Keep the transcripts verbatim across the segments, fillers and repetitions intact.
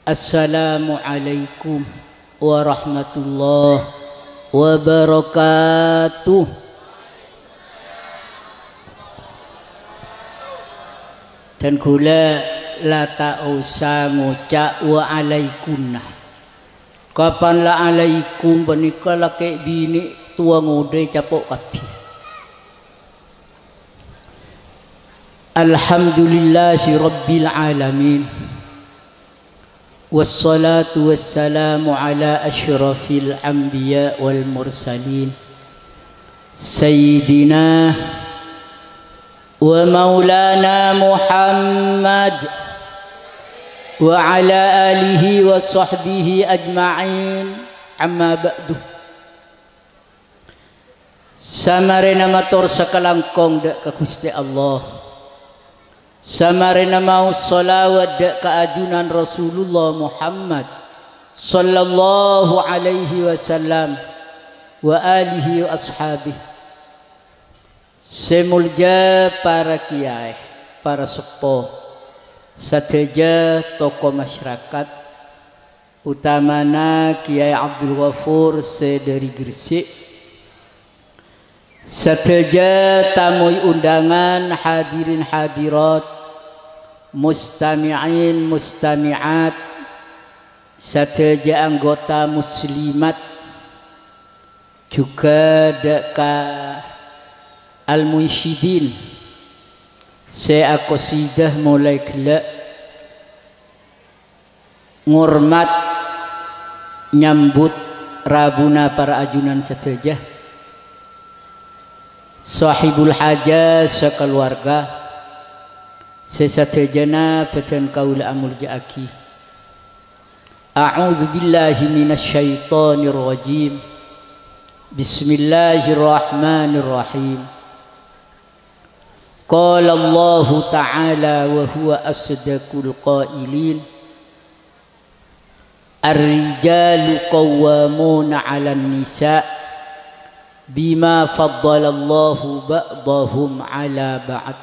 Assalamualaikum warahmatullahi wabarakatuh. Dan ghulâ la ta' osa ngoca' "Waalaikunna". Kapan la "alaikum" panèka lakè' binè' towa ngodâ ècapo' kabbhi. Alhamdulillahirabbil alamin. Wassalatu wassalamu ala asyrafil anbiya wal mursalin, Sayyidina wa maulana Muhammad wa ala alihi wa sahbihi ajma'in. Amma ba'du. Samarèna mator sakalangkong dâ' ka Ghustè Allah. Samarèna maos shalawat dâ' ka ajunan Rasulullah Muhammad sallallahu alaihi wasallam wa alihi wa ashabihi. Sè molja para kèyaè, para seppo, sadhâjâ tokoh masyarakat, otamana Kèyaè Abdul Ghafur sè dâri Gresik, sadhâjâ tamoy undangan, hadirin hadirat, mustami'in mustami'at, sadhâjâ anggota muslimat, jhughân dâ' ka al-munsyidin sè akosidah molaè ghellâ'. Ngormat nyambut rabuna para ajunan sadhâjâ, sahibul hajah sakaluwarga, sè sadhâjâna bâdân kaulâ amolja'aghi. A'udzubillahi minasyaitonirrajim. Bismillahirrahmanirrahim. Qala Allahu ta'ala wa huwa asdaqul qailin, "Ar-rijalu qawwamuna 'alan nisa' bima faddalallahu ba'dahum 'ala ba'd,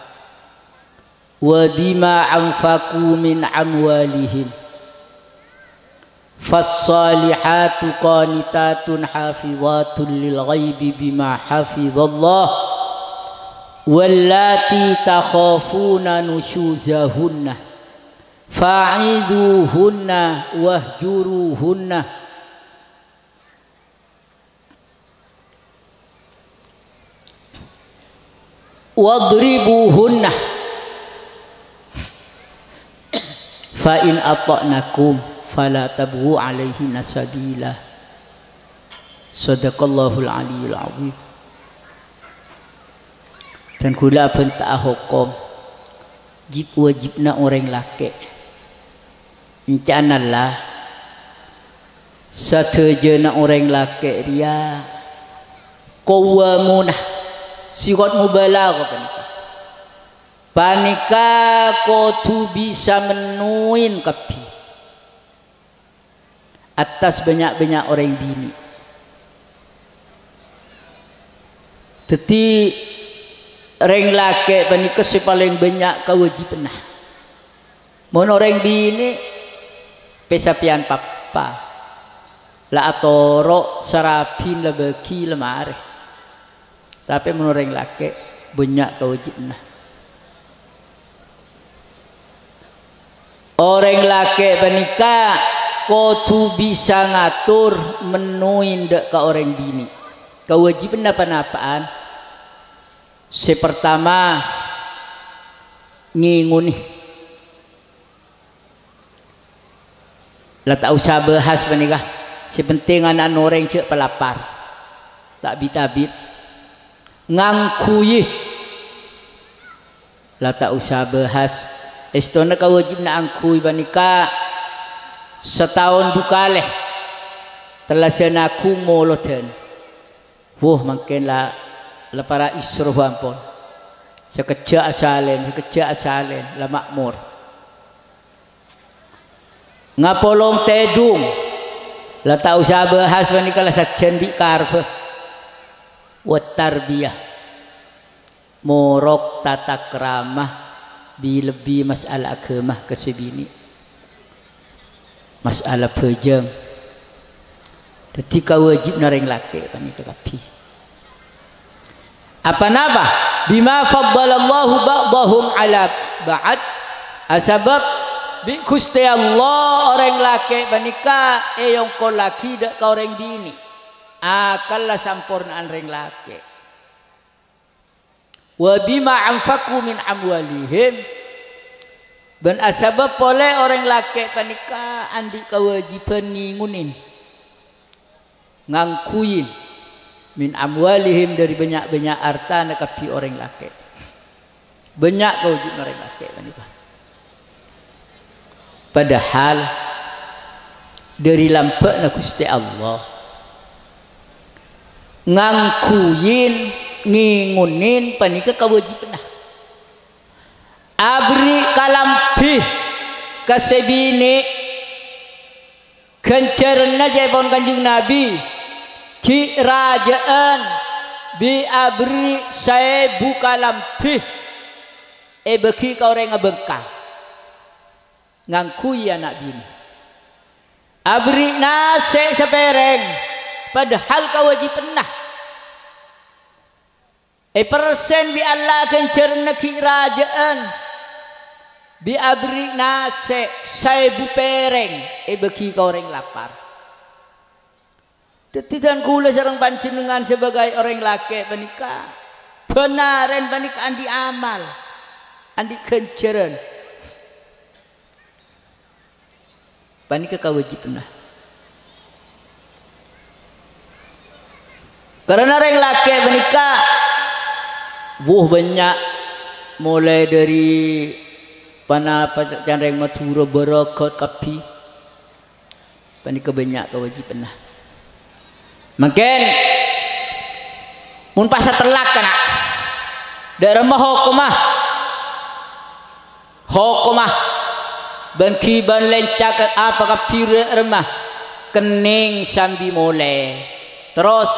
wa bima anfaqu min amwalihim." "Fassalihatu qanitatun hafizatun lil ghaibi bima hafizallah, wallati takhafuna nusyuzahunna, fa'izuhunna wahjuruhunna." "Wadribuhunna, fa in atha'nakum fala tabghu 'alaihinna sabila." Shadaqallahul aliyyul azim. Dan ghulâ abhânta'a hokom jib-wajibna orèng lakè'. Encana la, sadhâjâna orèng lakè' rèya qawwamuna, sighot mubalaghah panèka. Panèka kodhu bisa mennoè kabbhi attas bânnya'-bânnya' orèng binè'. Dhâddhi, rèng lakè' panèka sè palèng bânnya' kawâjibhânna. Mon orèng binè', pè sampèyan pappa, la atoro', sarabin, la bâgi, la marè. Tapè mon orèng lakè', bânnya' kawâjibhânna. Orèng lakè' panèka kodhu bisa ngator mennoè dâ' ka orèng binè'. Kawâjibhânna pa-napa'an? Sè partama, ngèngonè. La ta' osa bahas panèka. Sè pentèng ana'na orèng jhâ' palapar. Ta' bit-abit. Ngangghuy. La ta' osa bahas. Èstona kawâjibhânna angghuy panèka sataon du kalè. Tellasan aghung molodhân. Wuh, mangkèn la, la para' isroh ampon. Sakejjhâ' asalèn, sakejjhâ' asalèn, la ma'mor. Ngapolong tèdung, la ta' osa bahas panèka la sajân bi' karebbhâ. Wat tarbiyah. Morok tata krama bi-, lebbi mas'ala aghâma ka sè binè'. Mas'ala bhâjâng. Dhâddhi kawâjibhânna rèng lakè' panèka kabbhi. Apa napa? "Bima faddalallahu ba'dahum 'ala ba'd." Asabâb bi' Ghustè Allah orèng lakè' panèka èongkollaghi dâ' ka orèng binè'. Akalla samporna'an rèng lakè'. "Wa bima anfaqu min amwalihim." Bân asabâb polè orèng lakè' panèka andi' kawâjibhân ngèngonè, ngangghuyi, min amwalihim, dâri bânnya'-bânnya' artana kabbhi orèng lakè'. Bânnya' kawâjibhânna orèng lakè' panèka. Padahal dâri lambâ'na Ghustè Allah, ngangghuyi, ngèngonè panèka kawâjibhânna. Aberri' kalambhi ka sè binè', ghânjhârânna ca'èpon Kanjeng Nabi, ghi' rajâ'ân bi' aberri' saèbu kalambhi èbâghi ka orèng abângka. Ngangghuyi ana' binè. Aberri' nasè' sapèrèng, padahal kawâjibhânna. Èpersen bi' Allah ghânjhârânna ghi' rajâ'ân, bi' aberri' nasè' saèbu pèrèng èbâghi ka orèng lapar. Dhâddhi, dân kaulâ sareng panjhennengngan sabâgâi orèng lakè' panèka, bân narèn panèka andi' amal, andi' ghânjhârân. Panèka kawâjibhânna. Karana rèng lakè' panèka, wuh, bânnya', molaè dâri panapa can rèng Madhurâ, bârâghât kabbhi. Panèka bânnya' kawâjibhânna. Mangkèn, mon pas satellak, kana', dâ' remma hokomma? Hokomma, bân ghibân lèncak apa kabbhi dâ' remma? Kennèng sambi molè. Terros,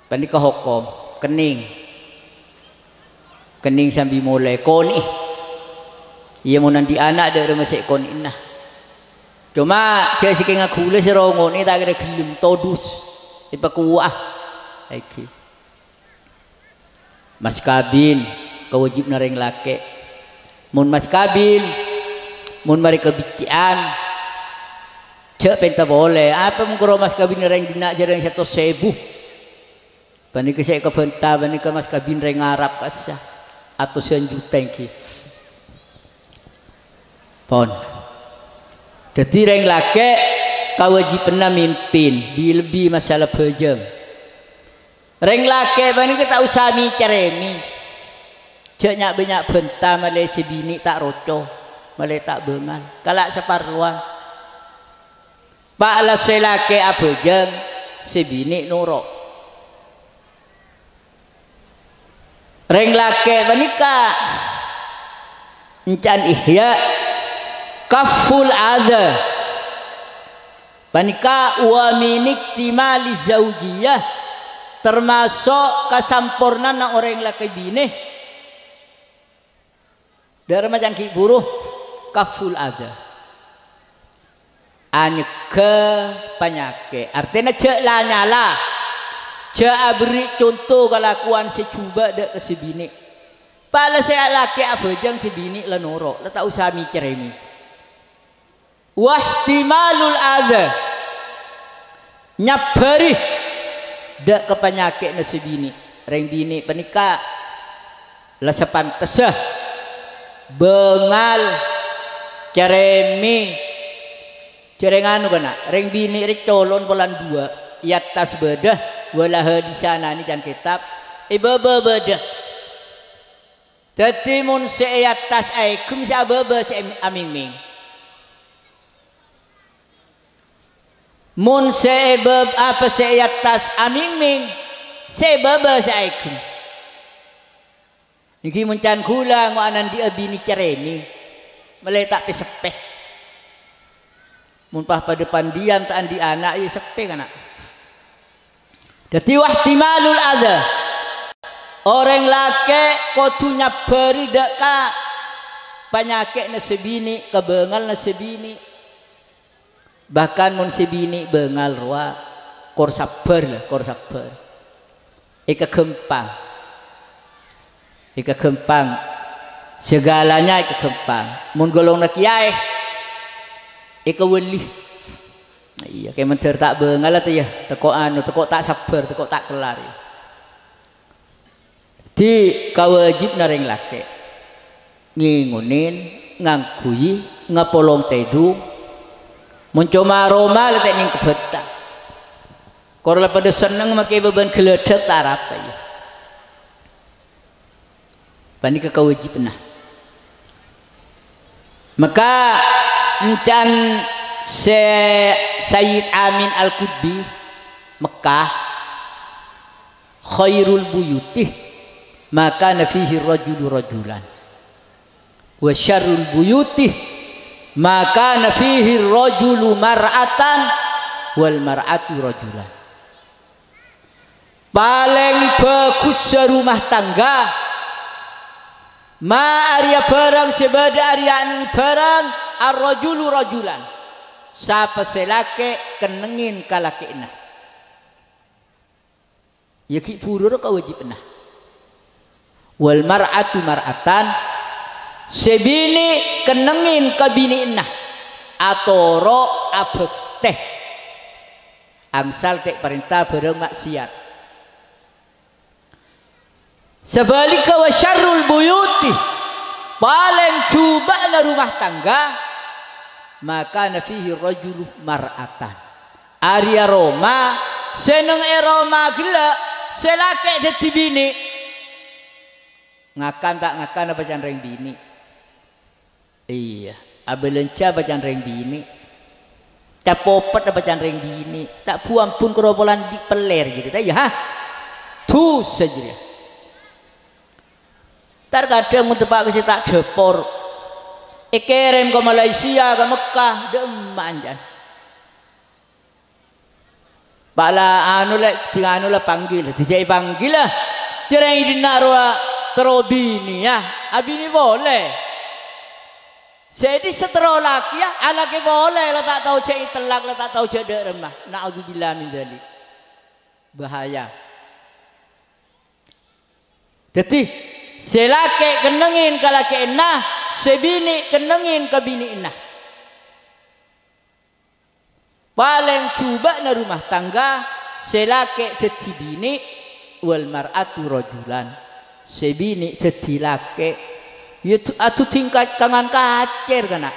Panèka hokom, kennèng. Kennèng sambi molè, konè'è. Iyâ, mon andi' ana' dâ' remma sè èkonè'ana. Coma, jhâ' sè kènga ghulâ sè rongo'na ta' kèra ghellem, todus. Èpakowa'a. Èngghi. Mas kabin, kawâjibhânna rèng lakè'. Mon mas kabin, mon marè kabhecce'an, jhâ' pènta polè. Apa mon karo mas kabin rèng dinna' jârèng satos èbu? Panèka sè èkabânta panèka mas kabin rèng Arab ka'issa', atosan juta èngghi. Pon. Dhâddhi rèng lakè' kawâjibhânna mimpin, bi-, lebbi masalah bhâjâng. Rèng lakè' panèka ta' osa mè-carèmè. Jhâ' nya'-bânnya' bânta malè sè binè' ta' roco, malè ta' bângal. Kala' saparlowan. Pa' la sè lakè' abhâjâng, sè binè' noro'. Rèng lakè' panèka, ènca'na ihya, kafful adza. Panèka wa min iktimali zaujiyah, tamaso' kasampornana orèng lakè' binè. Dâ' remma can ghi' bhuru, kafful adza. Anyegghâ panyakè'. Artèna jhâ' la-nyala. Jhâ' aberri' conto kalakowan sè jhubâ' dâ' ka sè binè'. Pa' la sè lakè' abhâjâng sè binè' la noro', la ta' osa mè-carèmè. Wahtimalul adza, nyabbhâri dâ' ka panyakè'na sè binè'. Rèng binè' panèka la sapantessa bângal, carèmè, jârèng anu kana', rèng binè' rè colon polana duwâ', è attas bâdâ, walaha lisanani can kètab, è bâbâ bâdâ. Dhâddhi, mon sè è attas aèghem, sè abâbâ sè am-, amèngmèng. Mon sè è bâb-, apa sè è attas amèngmèng, sè è bâbâ sè aèghem. Èngghi mon can ghulâ ngo'ana andi'â binè carèmè, malè ta' pè-seppè. Mon pas padâ pandiyâm ta' andi' ana', iyâ seppè kana'. Dhâddhi, wahtimalul adza. Orèng lakè' kodhu nyabbhâri dâ' ka Panyakè'na sè binè', kabângalna sè binè'. Bahkan mon sè binè' bângal rowa, kor sabbhâr la, kor sabbhâr. Èkaghâmpang. Èkaghâmpang. Saghâlâna èkaghâmpang. Mon ghâlongnga kèyaè, èkawali. Iyâ, kè mandhâr ta' bângal la, tè, yâ. Tèko anu, tèko ta' sabbhâr, tèko ta' kellar, yâ. Dhi, kawâjibhânna rèng lakè'. Ngèngonè, ngangghuy, ngapolong tèdung. Mon coma roma la ta' nèng kabhâta. Kor la padâ senneng makè bâbân ghâlâdhâk ta' arapa, yâ. Panèka kawâjibhânna. Maka èncana sè Sayyid Amin Al-Qutbi, Mekkah, "Khairul buyuti ma kana fihi rajulu rajulan. Wa syarrul buyuti ma kana fihi rajulu mar'atan wal mar'atu rajulan." Palèng bhâghussa rumah tangga, ma arèya bhârâng sè bâdâ arèya nèng bhârâng ar-rajulu rajulan. Sapa sè lakè' kennengngè ka lakè'na. Yâ ghi' bhuru ro kawâjibhânna. Wal mar'atu mar'atan, sè binè' kennengngè ka binè'na, atoro' abhâktè. Angsal ta' parènta bhârâng ma'siyat. Sabhâligghâ, wa syarrul buyuti, palèng jhubâ'na rumah tangga, ma kana fihi rajulu mar'atan. Arèya roma, sè nèng è roma ghellâ', sè lakè' dhâddhi binè'. Ngakan ta' ngakan apa can rèng binè'? Iyâ, abâlânjhâ apa can rèng binè'? Capopet apa can rèng binè'? Ta' bu-ambu karo polana andi' pellèr jârèya, ta' iyâ, ha? Dhusa jârèya. Tar kadhâng mon teppa' ka sè ta' dhâpor. Èkèrèm ka Malaysia, ka Mekkah, dâ' emma' anjân. Pala anu la, sè anu la panggil, dhisè panggil la. Jârèya dinna' rowa terro binè', yâ. Abinè polè. Sè dhi' sè terro lakè, yâ, alakè polè, la ta' tao jâ' ètellak, la ta' tao jâ' dâ' remma. Na'udzubillah min dzalik. Bahaya. Dhâddhi, sè lakè' kennengngè ka lakè'na, sè binè' kennengngè ka binè'na. Palèng jhubâ'na rumah tangga, sè lakè' dhâddhi binè', wal mar'atu rajulan, sè binè' dhâddhi lakè'. Yâ, tu-, adhuddhing ka-, kangan kacèr, kana'.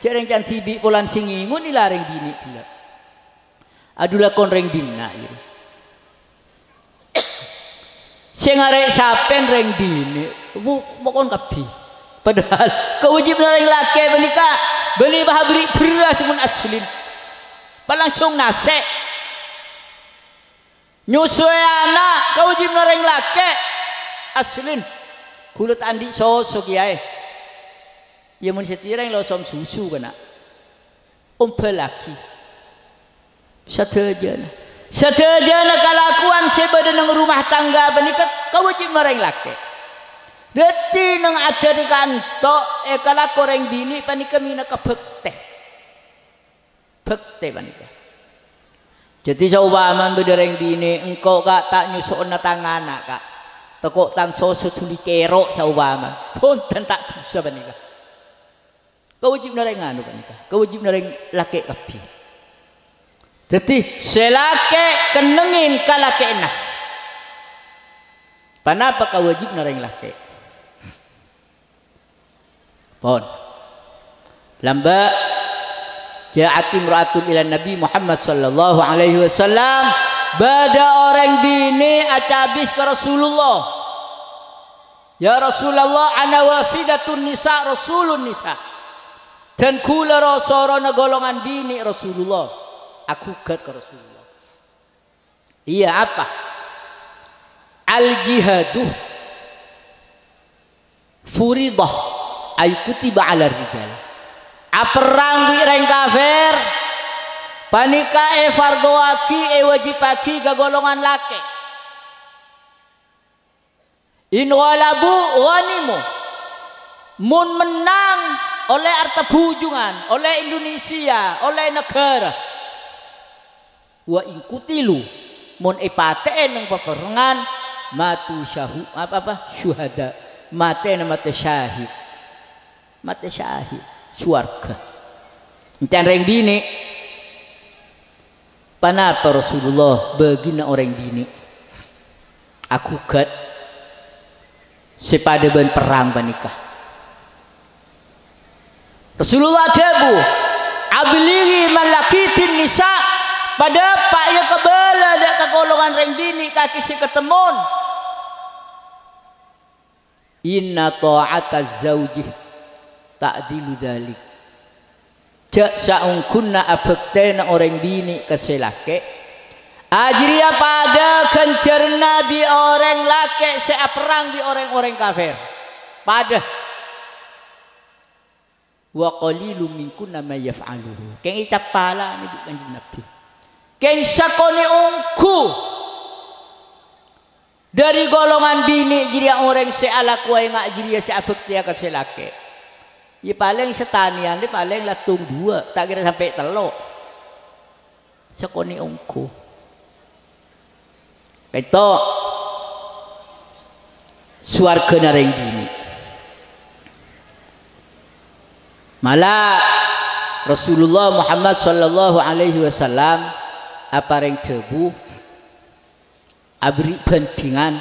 Jâ' rèng can dhibi' polana sè ngèngonè la rèng binè' ghellâ'. Adhu lakon rèng dinna', yâ. Sè ngarè' sapèn rèng binè', bu-, bokon kabbhi. Padahal kawâjibhânna rèng lakè' panèka bânnè bâ' aberri' bherrâs mon aslin. Palangsong nasè'. Nyosowè ana' kawâjibhânna rèng lakè'. Aslin. Ghulâ ta' andi' soso kèyaè. Yâ mon sè tèrèng la osom susu kana'. Ombhâllaghi. Sadhâjâna. Sadhâjâna kalakowan sè bâdâ nèng rumah tangga panèka kawâjibhânna rèng lakè'. Dhâddhi nèng adhâddhi kanto èkalako rèng binè' panèka mènangka bhâktè. Bhâktè panèka. Dhâddhi saompamana bâdâ rèng binè', "Engko', Ka', ta' nyoso'ana tang ana', Ka'. Tako' tang soso dhuli cèro'," saompamana. Bhunten ta' dhusa panèka. Kawâjibhânna rèng anu panèka, kawâjibhânna rèng lakè' kabbhi. Dhâddhi, sè lakè' kennengngè ka lakè'na. Ponapa kawâjibhânna rèng lakè'? Pon. Lambâ', ja'at imra'atun ila Nabi Muhammad sallallahu alaihi wasallam, bâdâ orèng binè' acabis ka Rasulullah. "Ya Rasulullah, ana wafidatun nisa, Rasulun nisa." Dan ghulâ ro-, sorona golongan binè' Rasulullah. Aghugât ka Rasulullah. Iyâ, apa? "Al-jihadu furidah ay kutiba 'alar rijal." Aperrang bi' rèng kafir panèka èfardowaghi, èwâjibhâghi ka golongan lakè'. "In ghalabu ghanimu." Mon mennang, ollè arta bhujungan, ollè Indonesia, ollè naghârâ. Wa in qutilu, mon èpatè'è neng paperrangan, matu syahu-, apa, apa, syuhada. Matèna matè syahid. Matè syahid. Sowarghâ. Èncana rèng binè'. Ponapa Rasulullah bâgina orèng binè' aghugât sè padâ bân perrang panèka? Rasulullah adhâbu, "Ablighi man laqitin nisa'," padâpa' iyâ kabâlâ dâ' ka golongan rèng binè' kakè sè katemmon. "Inna tha'ata zauji ta'dilu dzalik." Jhâ' saongghuna abhâktèna orèng binè' ka sè lakè', ajârèya padâ ghânjhârânna bi' orèng lakè' sè aperrang bi' rèng-orèng kafir. Padâ. "Wa qalilun minkunna may yaf'aluhu." Kèng ècappala'ana bi' Kanjeng Nabbhi. Kèng sakonè' ongghu dâri golongan binè' jârèya orèng sè alakowa enga' jârèya sè abhâktèya ka sè lakè'. Yâ palèng satanèyan rè palèng lattong duwâ', ta' kèra sampè' tello'. Sakonè' ongghu. Ka'dinto sowarghâna rèng binè'. Mala Rasulullah Muhammad sallallahu alaihi wasallam aparèng dhâbu, aberri' bhândhingan,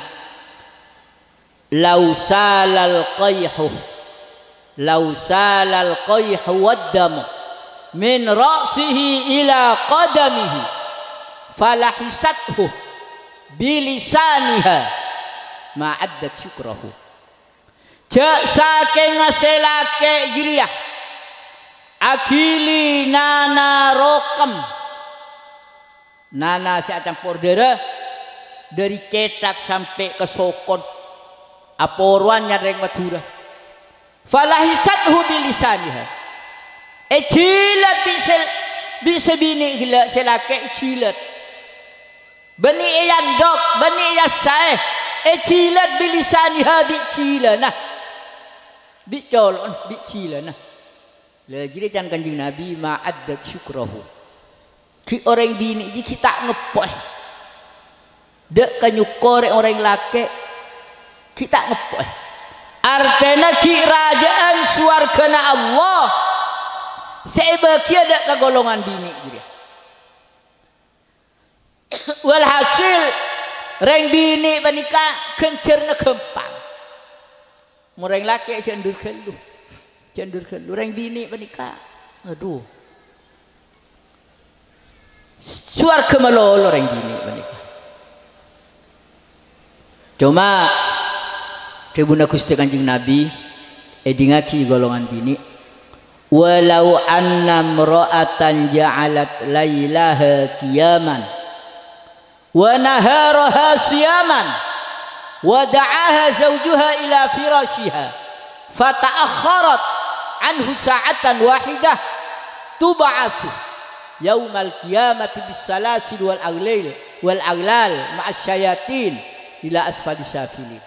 "Lau salal qayhu, lau salal qayhu wad damu min ra'sihi ila qadamihi, falahisathu bilisaniha ma addat syukrahu." Jhâ' sakènga sè lakè' jârèya aghili nana rokem, nana sè acampor dârâ, dâri cèthak sampè' ka sokon, aporowan nyarèng Madhurâ. "Falahisathu bilisaniha." Èjhilât bi' sè, bi' sè binè' ghellâ', sè lakè' èjhilât. Bânnè èyandhok, bânnè èyassaè, èjhilât bilisaniha bi' jhilâna. Bi' colo'na, bi' jhilâna. La jârèya can Kanjeng Nabi, "Ma addat syukrahu." Ghi' orèng binè' jâ ghi' ta' ngeppo'è. Dâ' ka nyoko rè-orèng lakè', ghi' ta' ngeppo'è. Artèna ghi' rajâ'ân sowarghâna Allah sè èbâghiyâ dâ' ka golongan binè' jârèya. Walhasil, rèng binè' panèka ghânjhârânna ghâmpang. Mon rèng lakè' sè endur ghâllu. Sè endur ghâllu. Rèng binè' panèka, adhu. Sowarghâ malolo rèng binè' panèka. Coma, dhâbuna Ghustè Kanjeng Nabi, èdingngaghi golongan binè', "Walau anna mra'atan ja'alat lailaha qiyaman, wa naharaha siyaman, wa da'aha zaujuha ila firashiha, fata'akhkharat anhu sa'atan wahidah, tub'atsu yaumal qiyamati bis salasil wal aghlal, wal aghlal ma'as syayatin ila asfalis safilin."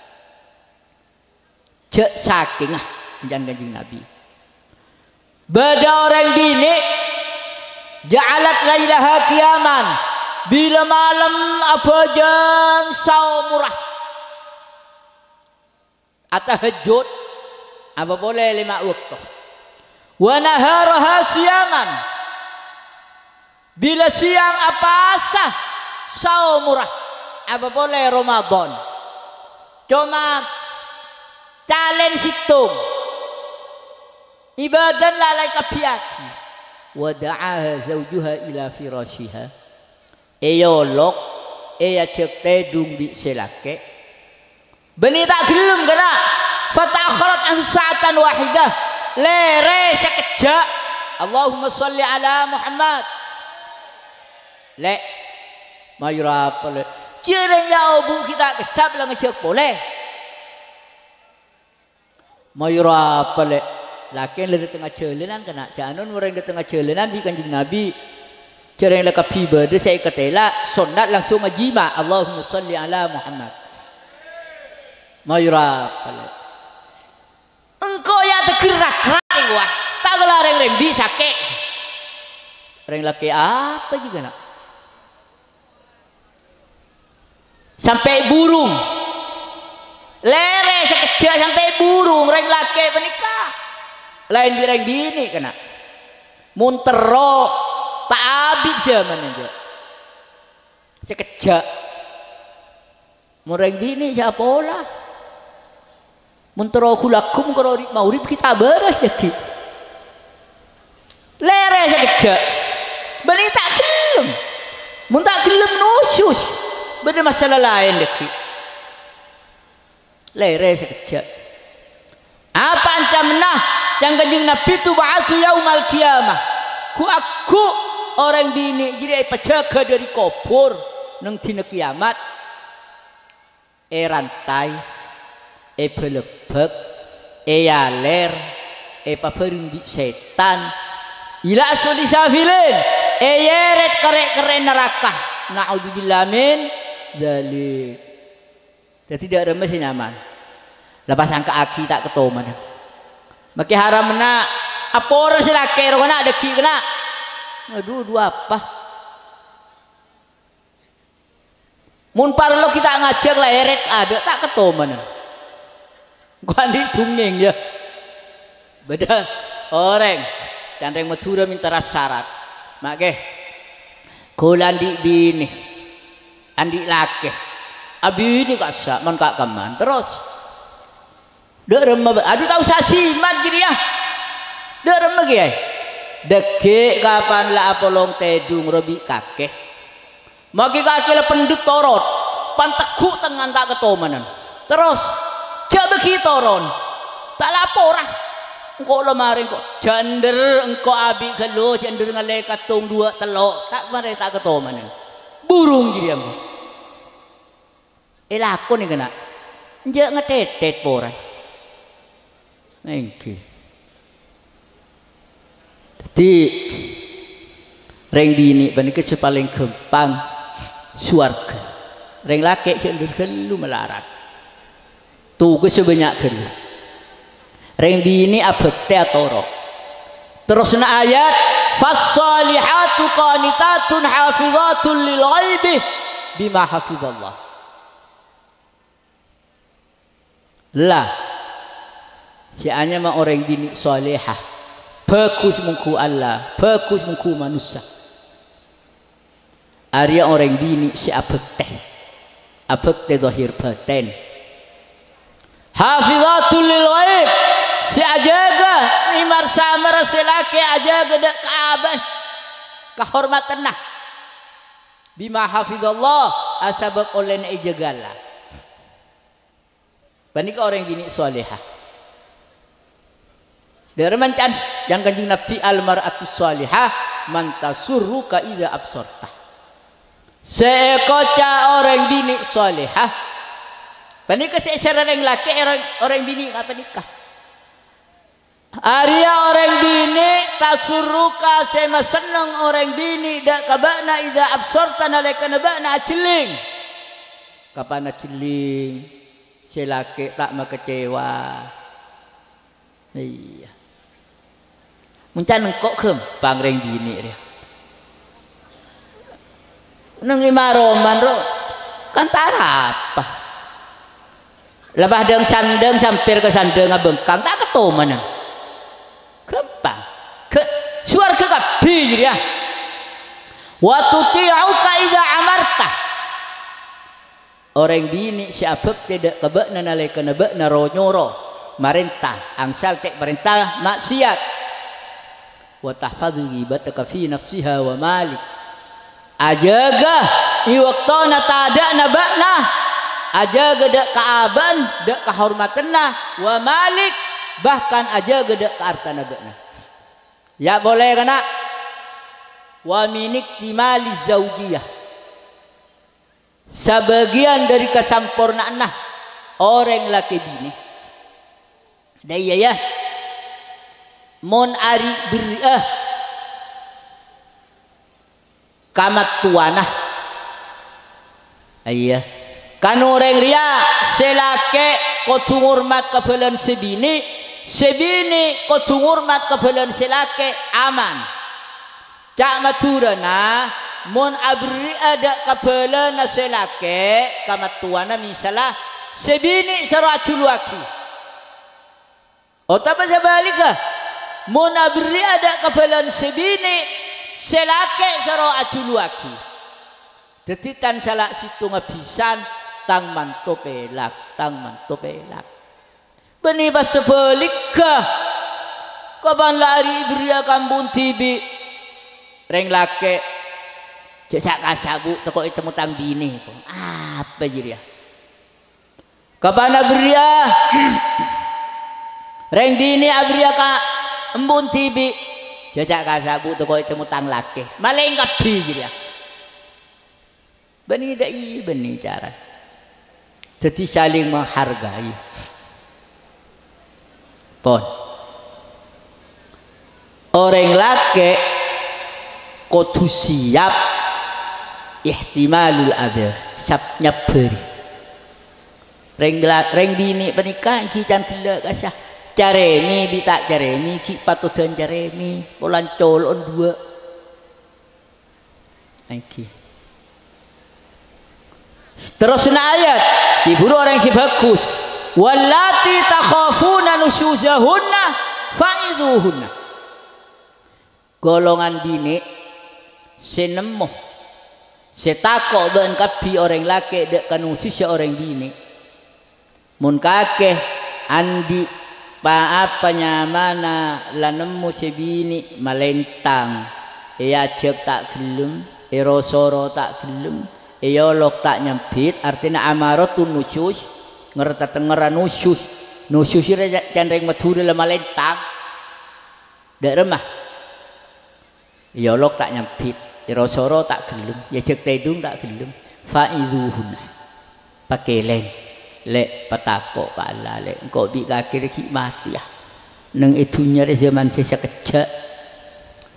Jhâ' sakènga, èncana Kanjeng Nabi. Bâdâ orèng binè', ja'alat lailaha qiyaman, bilâ malem abhâjâng saomorra. Atahajjud, apa polè lèma' bâkto. Wa naharaha siyaman, bilâ sèyang apasa saomorra, apa polè Ramadan. Coma calèn sèttong, ibâdâna la la èkabbhiyâghi. Wa da'aha zaujuha ila firashiha. Èolok, èajhâk tèdung bi' sè lakè'. Bânnè ta' ghellem, kana'. Fata'akhkharat anhu sa'atan wahidah. Lèrè sakejjhâ'. Allahumma shalli ala Muhammad. Lè'. Mayu rapa, Lè'? Jhâreng yâ obu ghi' ta' kassa' la ngajhâk polè. Mayu rapa, Lè'? Lakèn la dâtengnga jhâlânan, kana'. Jhâ' anon orèng dâtengnga jhâlânan bi' Kanjeng Nabi. Jhâreng la kabbhi bâdâ sè èkatèla', sonnat langsung ajima'. Allahumma shalli ala Muhammad. Mayu rapa, Lè'? Engko' yâ Rak-rak, wah. Ta' kala rèng rembi' sakè'. Rèng lakè' apa jiyâ, na'? Sampè' burung. Lèrè sakejjhâ' sampè' burung rèng lakè' panèka. Laèn bi' rèng binè', kana'. Mon terro, ta' abit jhâman, enjâ'. Sakejjhâ'. Mon rèng binè' sè apola. Mon terro ghu-lagghu mon karo ri-, magrib ghi' ta' bârâs dhâggi'. Lèrè sakejjhâ'. Bânnè ta' ghellem. Mon ta' ghellem nusus. Bâdâ masalah laèn dhâggi'. Lèrè sakejjhâ'. Apa ancamanna? Can Kanjeng Nabbhi, "Tub'atsu yaumal qiyamah." Ghu-, agghu' orèng binè' jârèya èpajâgâ dâri kobhur neng dina kiyamat. Èrantai, èbâlâbbâk, èyalèr, èpabhâreng bi' sètan. Ila asfali safilin, èyèrèt ka rè'-kerrè'na naraka. Na'udzubillah min dzalik. Dhâddhi, dâ' remma sè nyaman. La pas angka'aghi ta' katomanna. Makè haramma aporèr sè lakè' rowa, na', dhâggi', kana'. Adhu, adhu apa? Mon parlo ghi' ta' ngajhâk la èrèt adâ' ta' katomanna. Engko' andi' dungngèng, yâ. Bâdâ orèng, can rèng Madhurâ mènta ra-sarat. Ma' kè. Kaulâ andi' binè. Andi' lakè. Abinè ka'issa', mon ka'-kamman. Terros. Dâ' remma, bâ-, adhu, ta' osa jimat jârèya. Dâ' remma kèya. Dhâggi' kapan la apolong tèdung rowa bi' kakè. Maghi kakè la pendhut torot, pantegghu' tengngan ta' katomanna. Terros, jhâ' bâghi toron. Ta' lapora. Engko' la marè engko'. Jhâ' endher engko' abi' ghâllu, jhâ' endher ngallè kattong duwâ' tello'. Ta' marè ta' katomanna. Burung jârèya engko'. Èlakonè kana'. Enjâ' ngatètèt pora. Èngghi. Dhâddhi, rèng binè' panèka sè palèng ghâmpang sowarghâ. Rèng lakè' jhâ' endher ghâllu malarat. Tugassa bânnya' ghâllu. Rèng binè' abhâktè atoro'. Terrosna ayat, "Fas-shalihatu qanitatun hafizatun lil ghaibi bima hafizallah." La, sè anyama orèng binè' salèha, bhâghus mongghu Allah, bhâghus mongghu manossa. Arèya orèng binè' sè abhâktè. Abhâktè dhahir bhâtèn. Hafizatul lil ghaib, sè ajâgâ, mèmar-samar sè lakè ajâgâ dâ' ka abâ', kahormadhânna. Bima hafizallah, asabâb ollèna èjâgâ Allah. Panèka orèng binè' salèha. Dâ' remma can, can Kanjeng Nabbhi, "Al mar'atus shalihah man tasurruka idza absarta." Sè èkoca' orèng binè' salèha, panèka sè èsèrè rèng lakè', orèng, orèng binè' panèka. Arèya orèng binè' tasurruka sè masenneng orèng binè' dâ' ka bâ'na idza absarta nalèkana bâ'na ajhelling. Kapan ajhelling, sè lakè' ta' makecewa. Iyâ. Mon can engko' ghâmpang rèng binè' rèya. Neng è maroman, ro, kan ta' arapa. La pas dâng-sandâng sampèr ka sandhângnga bengkang, ta' katomanna. Ghâmpang. Ghâ-, sowarghâ kabbhi jârèya. "Wa tuti'uka idza amarta." Orèng binè' sè abhâktè dâ' ka bâ'na nalèkana bâ'na ro-nyoro, marènta, angsal ta' parènta, ma'siyat. "Wa tahfazu ghibataka fi nafsiha wa malik." Ajâgâ è bâktona tadâ'na bâ'na, ajâgâ dâ' ka abâ'na, dâ' kahormadhânna, wa malik, bahkan ajâgâ dâ' ka artana bâ'na. Yâ' polè kana', wa min iktimaliz zaujiyah. Sabâgiyân dâri kasampornaanna orèng lakè binè. Dâ' iyâ, yâ. Mon ari' berri'â ka mattowana. Iyâ. Kan orèng rèya sè lakè' kodhu ngormat ka bhâlân sè binè', Sè binè' kodhu ngormat ka bhâlâna sè lakè', aman. Ca' Madhurâna, mon aberri'â dâ' ka bhâlâna sè lakè', kamattowanna misalla, sè binè' soro ajhuluwâghi. Otabâ sabhâligghâ, mon aberri'â dâ' ka bhâlâna sè binè', sè lakè' soro ajhuluwâghi. Dhâddhi, tan sala' sèttonga bhisan, tang manto pèlak, tang manto pèlak. Bânnè pas sabhâligghâ, kabân la arè' aberri'â ka embu'na dhibi'. Rèng lakè', jhâ' sa'-kasa', Bu', tako' ètemmo tang binè', ko. Apa jârèya? Kabân aberri'â, rèng binè' aberri'â ka embu'na dhibi', jhâ' sa'-kasa', Bu', tako' ètemmo tang lakè. Malèng kabbhi jârèya. Bânnè dâ' iyâ bânnè cara. Dhâddhi saling menghargai. Pon. Orèng lakè' kodhu siap ihtimalul adha, sap nyabbhâri. Rèng la-, rèng binè' panèka èngghi can ghellâ' kasa. Carèmè bi' ta' carèmè, ghi' patodhân carèmè, polan colo'na duwâ'. Èngghi. Terrosna ayat, dhiburu orèng sè bhâghus. "Wallati takhafuna nusyuzahunna fa'idhuhunna." Golongan binè' sè nemmo, sè tako' bân kabbhi orèng lakè' dâ' ka nusussa orèng binè'. Mon kakè andi' pa-apa nyamana la nemmo sè binè' malèntang, èajhâk ta' ghellem, èro-soro ta' ghellem, èolok ta' nyambit, artèna amaratun nusyuz, nger-, tatengngerra nusyuz. Nusyuz rè ca-, can rèng Madhurâ la malèntang. Dâ' remma. Èolok ta' nyambit, èro-soro ta' ghellem, èajhâk tèdung ta' ghellem. Fa'idhuhunna. Pakèlèng, Lè', patako' ka Allah, Lè'. Engko' bi' kakè rè ghi' matèya. Neng è dhunnya rè jhâman sè sakejjhâ'.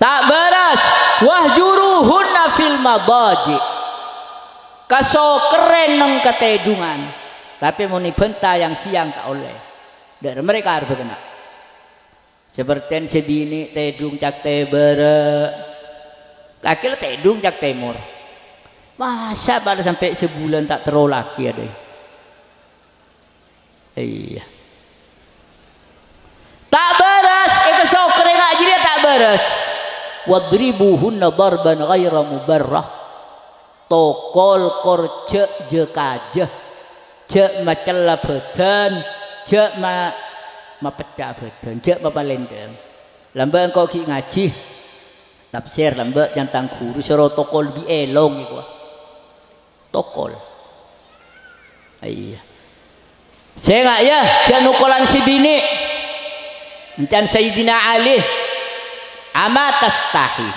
Ta' bârâs, "Wahjuruhunna fil madhaji'." Kasokerrè neng katèdungan. Tapè mon èbânta yang-sèyang ta' ollè. Dâ' remma rè karebbhâ kèna. Sapertèna sè binè' tèdung cak tèbârâ'. Kakè la tèdung cak tèmor. Masa' bâ'na sampè' sabulân ta' terro lakè, adâ? Iyâ. Ta' bârâs, èkasokerrè nga' jârèya ta' bârâs. "Wadribuhunna darban ghaira mubarrah." Tokol kor jhâ' jâ-kajâ, jhâ' macella bhâdhân, jhâ' ma-, mapecca bhâdhân, jhâ' mapalèndâng. Lambâ' engko' ghi' ngajhi tafsir, lambâ' can tang ghuru soro tokol bi' èlong èkowa. Tokol. Iyâ. Sènga', yâ, jhâ' nokolan sè binè'. Èncan Sayyidina Ali, "Ama tastahi?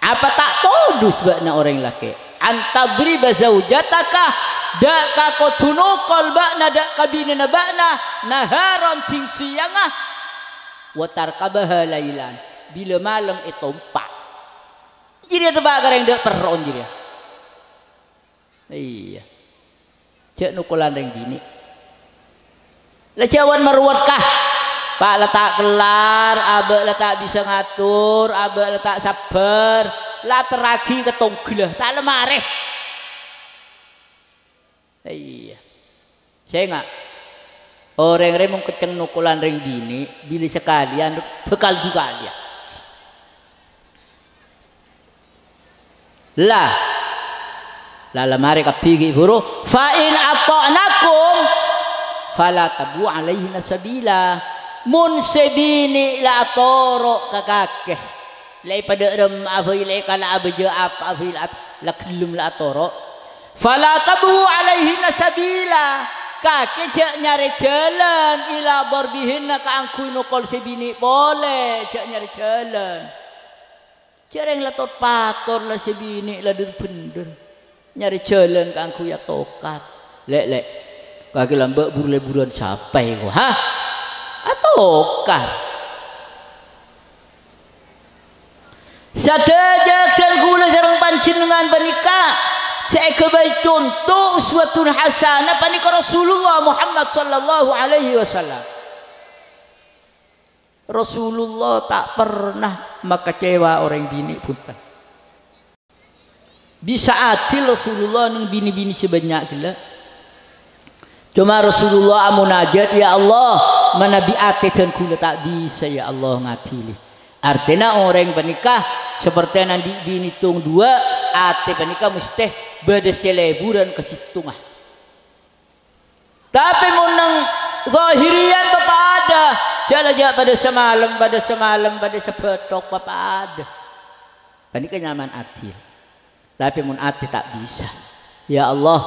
Apa ta' todus bâ'na orèng lakè'? An tadriba zaujataka, dâ' ka kodhu nokol bâ'na dâ' ka binèna bâ'na, naharon dhing-sèyangnga, wa tarkabaha lailan, bilâ malem ètompa'." Jârèya teppa' ka rèng dâ' perro'na jârèya. Iyâ. Jhâ' nokolan rèng binè'. La jhâwan marowat, ka. Pa' la ta' kellar, abâ' la ta' bisa ngator, abâ' la ta' sabbhâr, la terraghi ka tongghâlla, ta' la marè. Iyâ. Sènga'. Orèng rè mon keccèng nokolan rèng binè', bilâ sakalèyan bhâkal duka, yâ. La. La, la marè kabbhi ghi' bhuru. "Fa in atha'nakum fala tabghu alaihinna sabila." Mon sè binè' la atoro' ka kakè, la èpadâ' remma'a bhâi, la èkala'a bâjâ apa'a bhâi, la at-, la ghellem la atoro'. "Fala tabghu alaihinna sabila." Kakè jhâ' nyarè jhâlân ila darbihinna kaangghuy nokol sè binè' polè, jhâ' nyarè jhâlân. Jhâ' rèng la tot-pator la sè binè' la dhâr-bhendhâr. Nyarè jhâlân kaangghuy atokat. Lè', lè'. Kakè lambâ' bur-lèburân sapa èko? Hah? Atokat. Sadhâjâ dân kaulâ sareng panjhennengngan panèka sè èghâbây conto uswatun hasanah panèka Rasulullah Muhammad sallallahu alaihi wasallam. Rasulullah ta' pernah makecewa orèng binè', bhunten. Bisa adil Rasulullah neng binè-binè sè bânnya' ghellâ'. Coma Rasulullah amunajat, "Ya Allah, manabi atè dân ghulâ ta' bisa, ya Allah, ngadili." Artèna orèng panèka sapertèna andi' binè tong duwâ', atè panèka mestè bâdâ sè lèbhuran ka sèttonga. Tapè mon neng zahiriyah papadâ, jhâ' la jhâ' padâ samalem, padâ samalem, padâ sabâthok, papadâ. Panèka nyamana adil. Tapè mon atè ta' bisa. Ya Allah,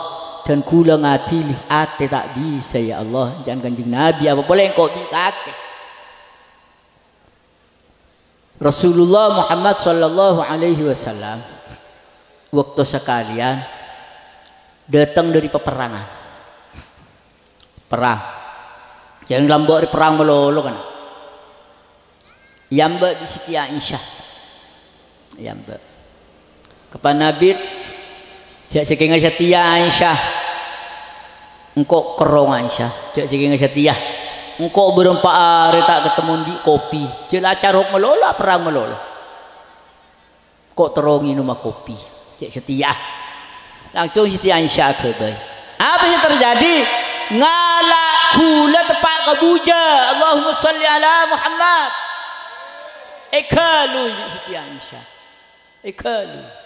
dân ghulâ ngadili, atè ta' bisa, ya Allah. Jhân Kanjeng Nabi, apa polè engko' bi' kakè. Rasulullah Muhammad sallallahu alaihi wasallam, waktu sakalèyan dâteng dâri paperrangan. Perrang. Jhân lambâ' rè perrang malolo, kan. Èambâ' bi' Siti Aisyah. Èambâ'. Kapan abit, jhâ' sakèngnga satèya Aisyah. Engko' kerrong Aisyah, jhâ' sakèngnga satèya. Engko' bârâmpa arè ta' katemmo andi' kopi. Jhâ' la acarok malolo, aperrang malolo. Engko' terro ngènoma kopi. Jhâ' satèya. Langsung Siti Aisyah aghâbây. Apa sè terjadi? Ngala' ghulâ teppa' ka bujâ. Allahumma shalli ala Muhammad. Èghâlui Siti Aisyah. Èghâlui.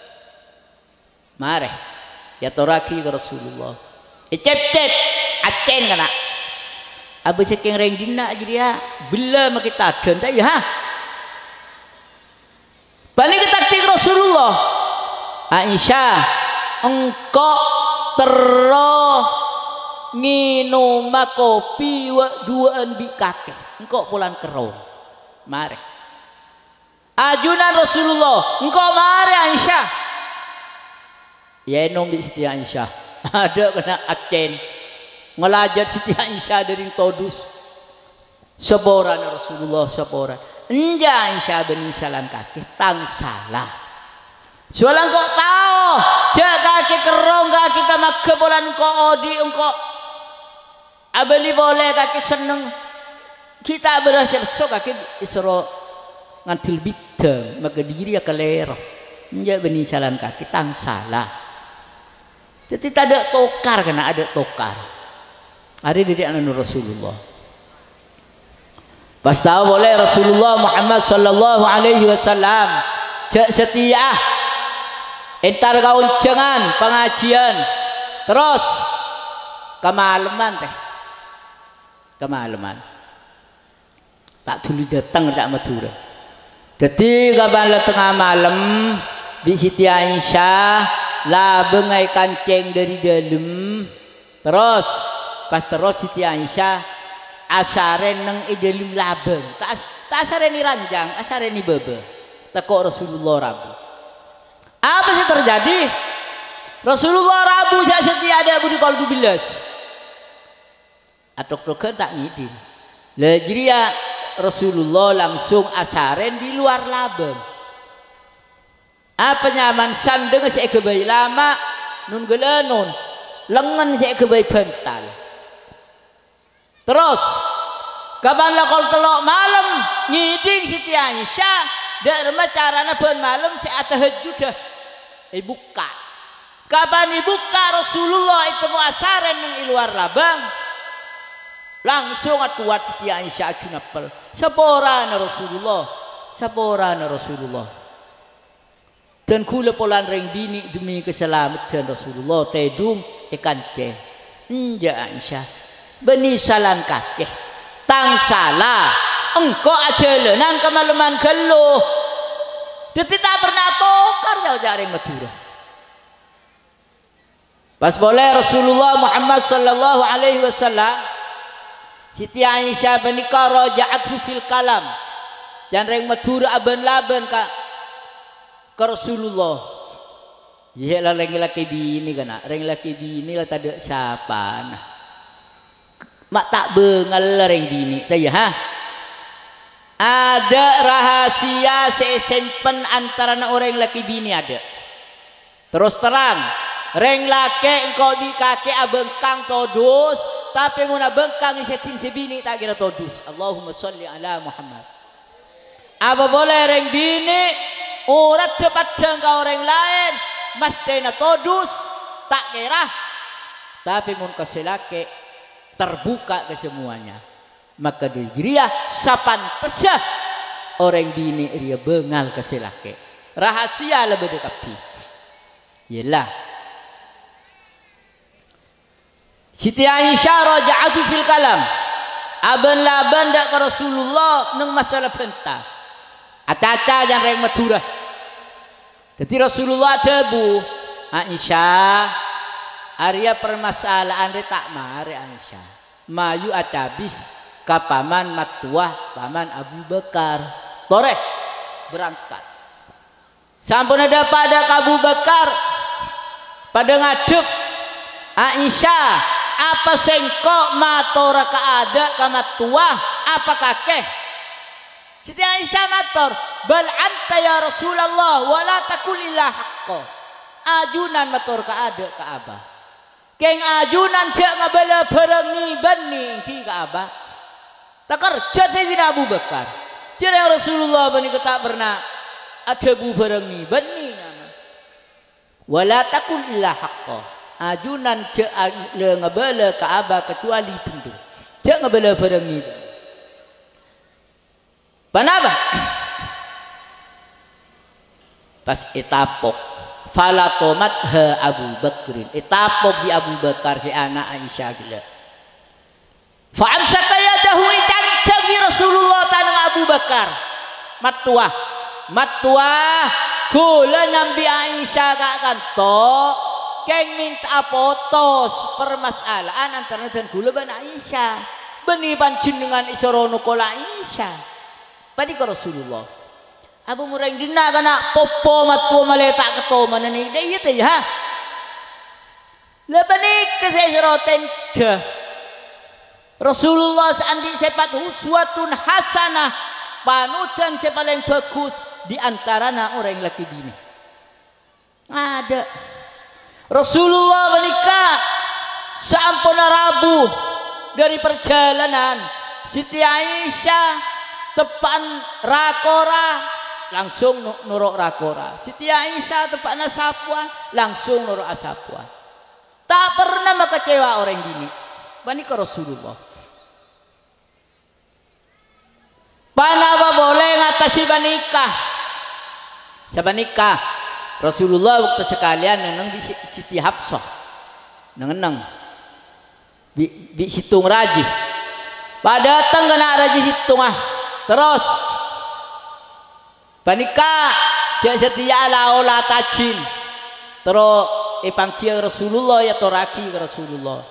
Marè, èyatorraghi ka Rasulullah. Ècèp-cèp, accèn kana'. Abâ' sakèng rèng dinna' jârèya, bella makè tadân, ta' iyâ, ha? Panèka taktik Rasulullah. Aisyah, engko' terro ngènoma kopi wâ'-duwâ'ân bi' kakè. Engko' polana kerrong. Marè. Ajunan Rasulullah, "Engko' marè, Aisyah." Èènom bi' Siti Aisyah. Adâ' kana' accèn. Ngalajât Siti Aisyah dâri todus. Saporana Rasulullah, sapora. "Enjâ', Aisyah, bânnè salan kakè, tang sala. Soalla engko' tao, jhâ' kakè kerrong, kakè ta' maghâ polana engko' odi', engko' abâli polè kakè senneng. Ghi' ta' bârâs sè lesso kakè èsoro ngandel bidang, maka diri ya kalèro. Enjâ' bânnè salan kakè, tang sala." Dhâddhi tadâ' tokar, kana' adâ' tokar. Arè dâri ana'na Rasulullah. Pas tao polè Rasulullah Muhammad sallallahu alaihi wasallam, jhâ' satèya entar ka onjhângan pangajiyân, terros kamaleman, tè. Kamaleman. Ta' dhuli dâteng ca' Madhurâ. Dhâddhi, kapan la tengnga malem, bi' Siti Aisyah labângnga èkancèng dâri dâlem. Terros, pas terros Siti Aisyah asarèn neng è dâlem labâng. Ta', ta' asarèn è ranjang, asarèn è bâbâ. Tako' Rasulullah rabu. Apa sè terjadi? Rasulullah rabu jhâ' satèya adâ' budi kol dubellâs. Atok-tokan ta' ngèdhing. La jârèya Rasulullah langsung asarèn di luar labâng. Apa nyamana sandhângnga sè èghâbây lama', non-ghâlânon, lengngen sè èghâbây bântal. Terros, kapan la kol tello' malem, ngèdhing Siti Aisyah, dâ' remma carana bân malem sè atahajjudâ èbukka'. Kapan èbukka' Rasulullah ètemmo asarèn neng è luar labâng, langsung atowat Siti Aisyah aju nappel. Saporana Rasulullah, saporana Rasulullah. Dân ghulâ polana rèng binè' dhemmi kasalameddhân Rasulullah tèdung èkancèng. Enjâ', Aisyah, bânnè salan kakè. Tang sala, engko' ajhâlânan ka malemman ghâllu. Dhâddhi ta' pernah tokar, ca'-oca' rèng Madhurâ. Pas polè Rasulullah Muhammad sallallahu alaihi wasallam, Siti Aisyah panèka raja'athu fil kalam. Can rèng Madhurâ abân-labân ka, ka Rasulullah. Iyâ, la rèng lakè binè, kana'. Rèng lakè binè la tadâ' sapana. Ma' ta' bângal rèng binè', ta' iyâ, ha? Adâ' rahasia sè èsempen antarana orèng lakè binè, adâ'. Terros terrang, rèng lakè' engko' bi' kakè abhângkang todus, tapè mon abhângkang sè dinna' sè binè' ta' kèra todus. Allahumma shalli ala Muhammad. Apa polè orèng binè' oraddhâ paddhâng ka orèng laèn, masthèna todus, ta' kèra. Tapè mon ka sè lakè', terbuka ka semuanya. Maka dhâri jârèya sapantessa orèng binè' rèya bângal ka sè lakè'. Rahasia la bâdâ kabbhi. Yella. Siti Aisyah raja'atu fil kalam. Abân-labân dâ' ka Rasulullah neng masalah bhânta. Acaca jhân rèng Madhurâ. Dhâddhi Rasulullah adhâbu, "Aisyah, arèya parmasala'an rè ta' marè, Aisyah. Mayu acabis ka paman mattowa, paman Abu Bakar. Torè, berangkat." Samponna dâpa' dâ' ka Abu Bakar, padâ ngadhep, "Aisyah, apa sèngko' matora kaadâ' ka mattowa, apa kakè?" Siti Aisyah mator, "Bal anta ya Rasulullah, wa la taqul illa haqqa." Ajunan mator kaadâ' ka Abah. Kèng ajunan jhâ' ngabâlâ bhârâng nè-bânnè èngghi ka Abah. Takerjhâ Sayyidina Abu Bakar. Jhâ' Rasulullah panèka ta' pernah adhâbu bhârâng nè-bânnè nyamana. "Wa la taqul illa haqqa." Ajunan jhâ' a-, la ngabâlâ ka Abah kecuali bhendher. Jhâ' ngabâlâ bhârâng nè-bânnè. Ponapa? Pas ètapok. Falatomatha Abu Bakrin. Ètapok bi' Abu Bakar sè ana' Aisyah ghellâ'. Fa amsaka yadahu, ècandhâng bi' Rasulullah tanangnga Abu Bakar. "Mattowa, mattowa, ghulâ nyambi Aisyah ka'kanto, kèng mènta'a potos parmasala'an antarana dhân ghulâ bân Aisyah." Bânnè panjhennengngan èsoro nokol Aisyah. Panèka Rasulullah. Apa mon rèng dinna' kana' popo mattowa malè ta' katomana nè, dâ' iyâ tè, ha? La panèka sè èsoro tèndhâ. Rasulullah sè andi' sèpat uswatun hasanah, panodhân sè palèng bhâghus di antarana orèng lakè binè. Adâ'. Rasulullah panèka saamponna rabu dâri parjhâlânan, Siti Aisyah teppa'an ra-kora, langsung no-, noro' ra-kora. Siti Aisyah teppa'an asapowan, langsung noro' asapowan. Ta' pernah makecewa orèng binè'. Panèka Rasulullah. Ponapa polè ngatasè panèka? Sapanèka, Rasulullah bâkto sakalèyan neng-enneng bi' Si-, Siti Hafsah. Neng-enneng. Bi', bi' sèttong rajhi. Padâteng kana' rajhi sèttongnga. Terros, panèka jhâ' satèya la-ola tajin. Terro èpanggiyâ Rasulullah, èyatorraghi ka Rasulullah.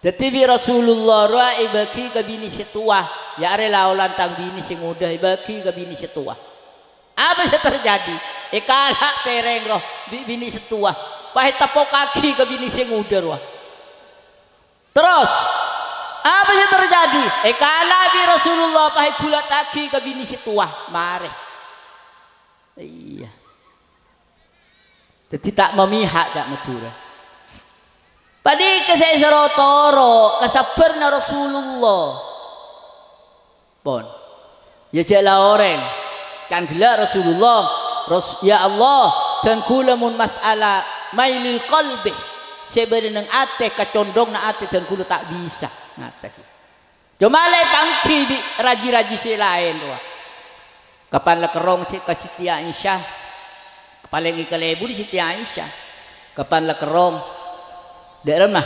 Dhâddhi bi' Rasulullah rowa èbâghi ka binè sè towa, "Yâ arè la-olan tang binè sè ngodâ, èbâghi ka binè sè towa." Apa sè terjadi? Èkala' pèrèng rowa bi' binè sè towa, pas èteppokaghi ka binè sè ngodâ rowa. Terros, apa sè terjadi? Èkala' bi' Rasulullah, pas èbulâtaghi ka binè sè towa. Marè. Iyâ. Dhâddhi ta' mamihak, ca' Madhurâ. Panèka sè èsoro toro' kasabbhârânna Rasulullah. Pon. Yâ jhâ' la orèng. Kan ghellâ' Rasulullah. Ros-, "Ya Allah, dhân ghulâ mon mas'ala mailil qalbi, sè bâdâ neng atè, kacondhonganna atè dhân ghulâ ta' bisa ngatasi." Coma la èpangghi bi' rajhi-rajhi sè laèn rowa. Kapan la kerrong sè ka Siti Aisyah, palèng èkaleburi Siti Aisyah. Kapan la kerrong, dâ' remma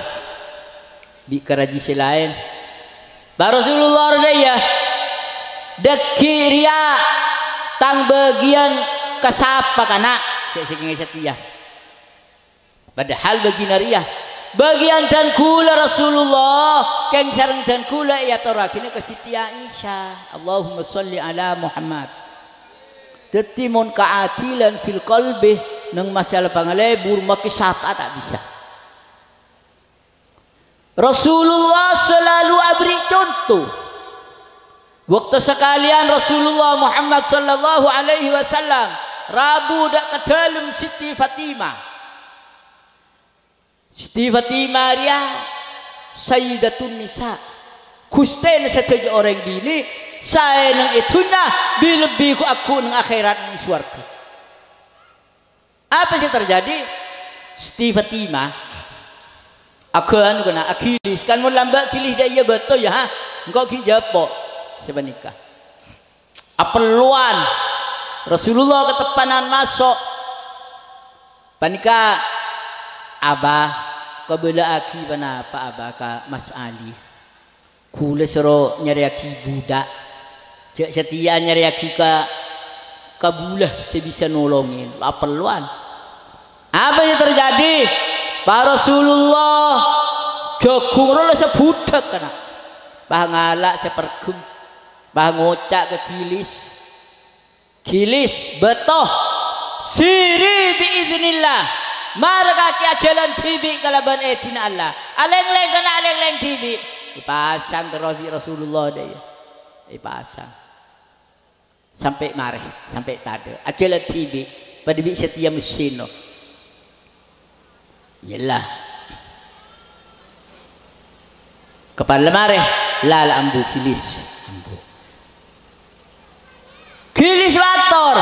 bi' ka rajhi sè laèn. Bâ Rasulullah rowa, "Iyâ, dhâggi' rèya tang bâgiyân ka sapa, kana'?" Sè, sè kèngèng satèya. Padahal bâgiyân rèya, bâgiyân dhân ghulâ Rasulullah, kèng sareng dhân ghulâ èyatorraghina ka Siti Aisyah. Allahumma shalli ala Muhammad. Dhâddhi, mon kaadilan fil qalbi, neng masalah pangalebur, makè sapa ta' bisa. Rasulullah salalu aberri' conto. Bâkto sakalèyan Rasulullah Muhammad sallallahu alaihi wasallam rabu dâ' ka dâlem Siti Fatimah. Siti Fatimah rèya Sayyidatun Nisa, ghustèna sadhâjâ orèng binè', Saè neng è dhunnya, bi-, lebbi ghu-, agghu' neng akhèrat neng sowarghâ. Apa sè terjadi? Siti Fatimah aghân kana agilis, kan mon lambâ' gilis dâ' iyâ bâto, yâ, ha? Engko' ghi' jâpo'. Sapanèka. Apellowan. Rasulullah kateppanan maso'. Panèka, "Abah, kabâlâ'aghi ponapa, Abah, ka Mas Ali? Ghulâ soro nyarèyaghi budak. Jhâ' satèya nyarèyaghi ka, ka bulâ sè bisa nolongè." La apellowan. Apa sè terjadi? Pa Rasulullah, jhâghung rowa la sabudhâk, kana'. Pas ngala' sè perghem. Pas ngoca' ka gilis. Gilis, bâto, siri bi idznillah. Mara kakè ajhâlân dhibi' kalabân èdhinna Allah. Alènglèng kana' alènglèng dhibi'. Èpasang terros bi' Rasulullah dâ' iyâ. Èpasang. Sampè' marè, sampè' tadâ'. Ajhâlân dhibi'. Padâ bi' satèya messèna. Iyâlah. Kapala marè, la, la ambu gilis. Ambu. Gilis mator,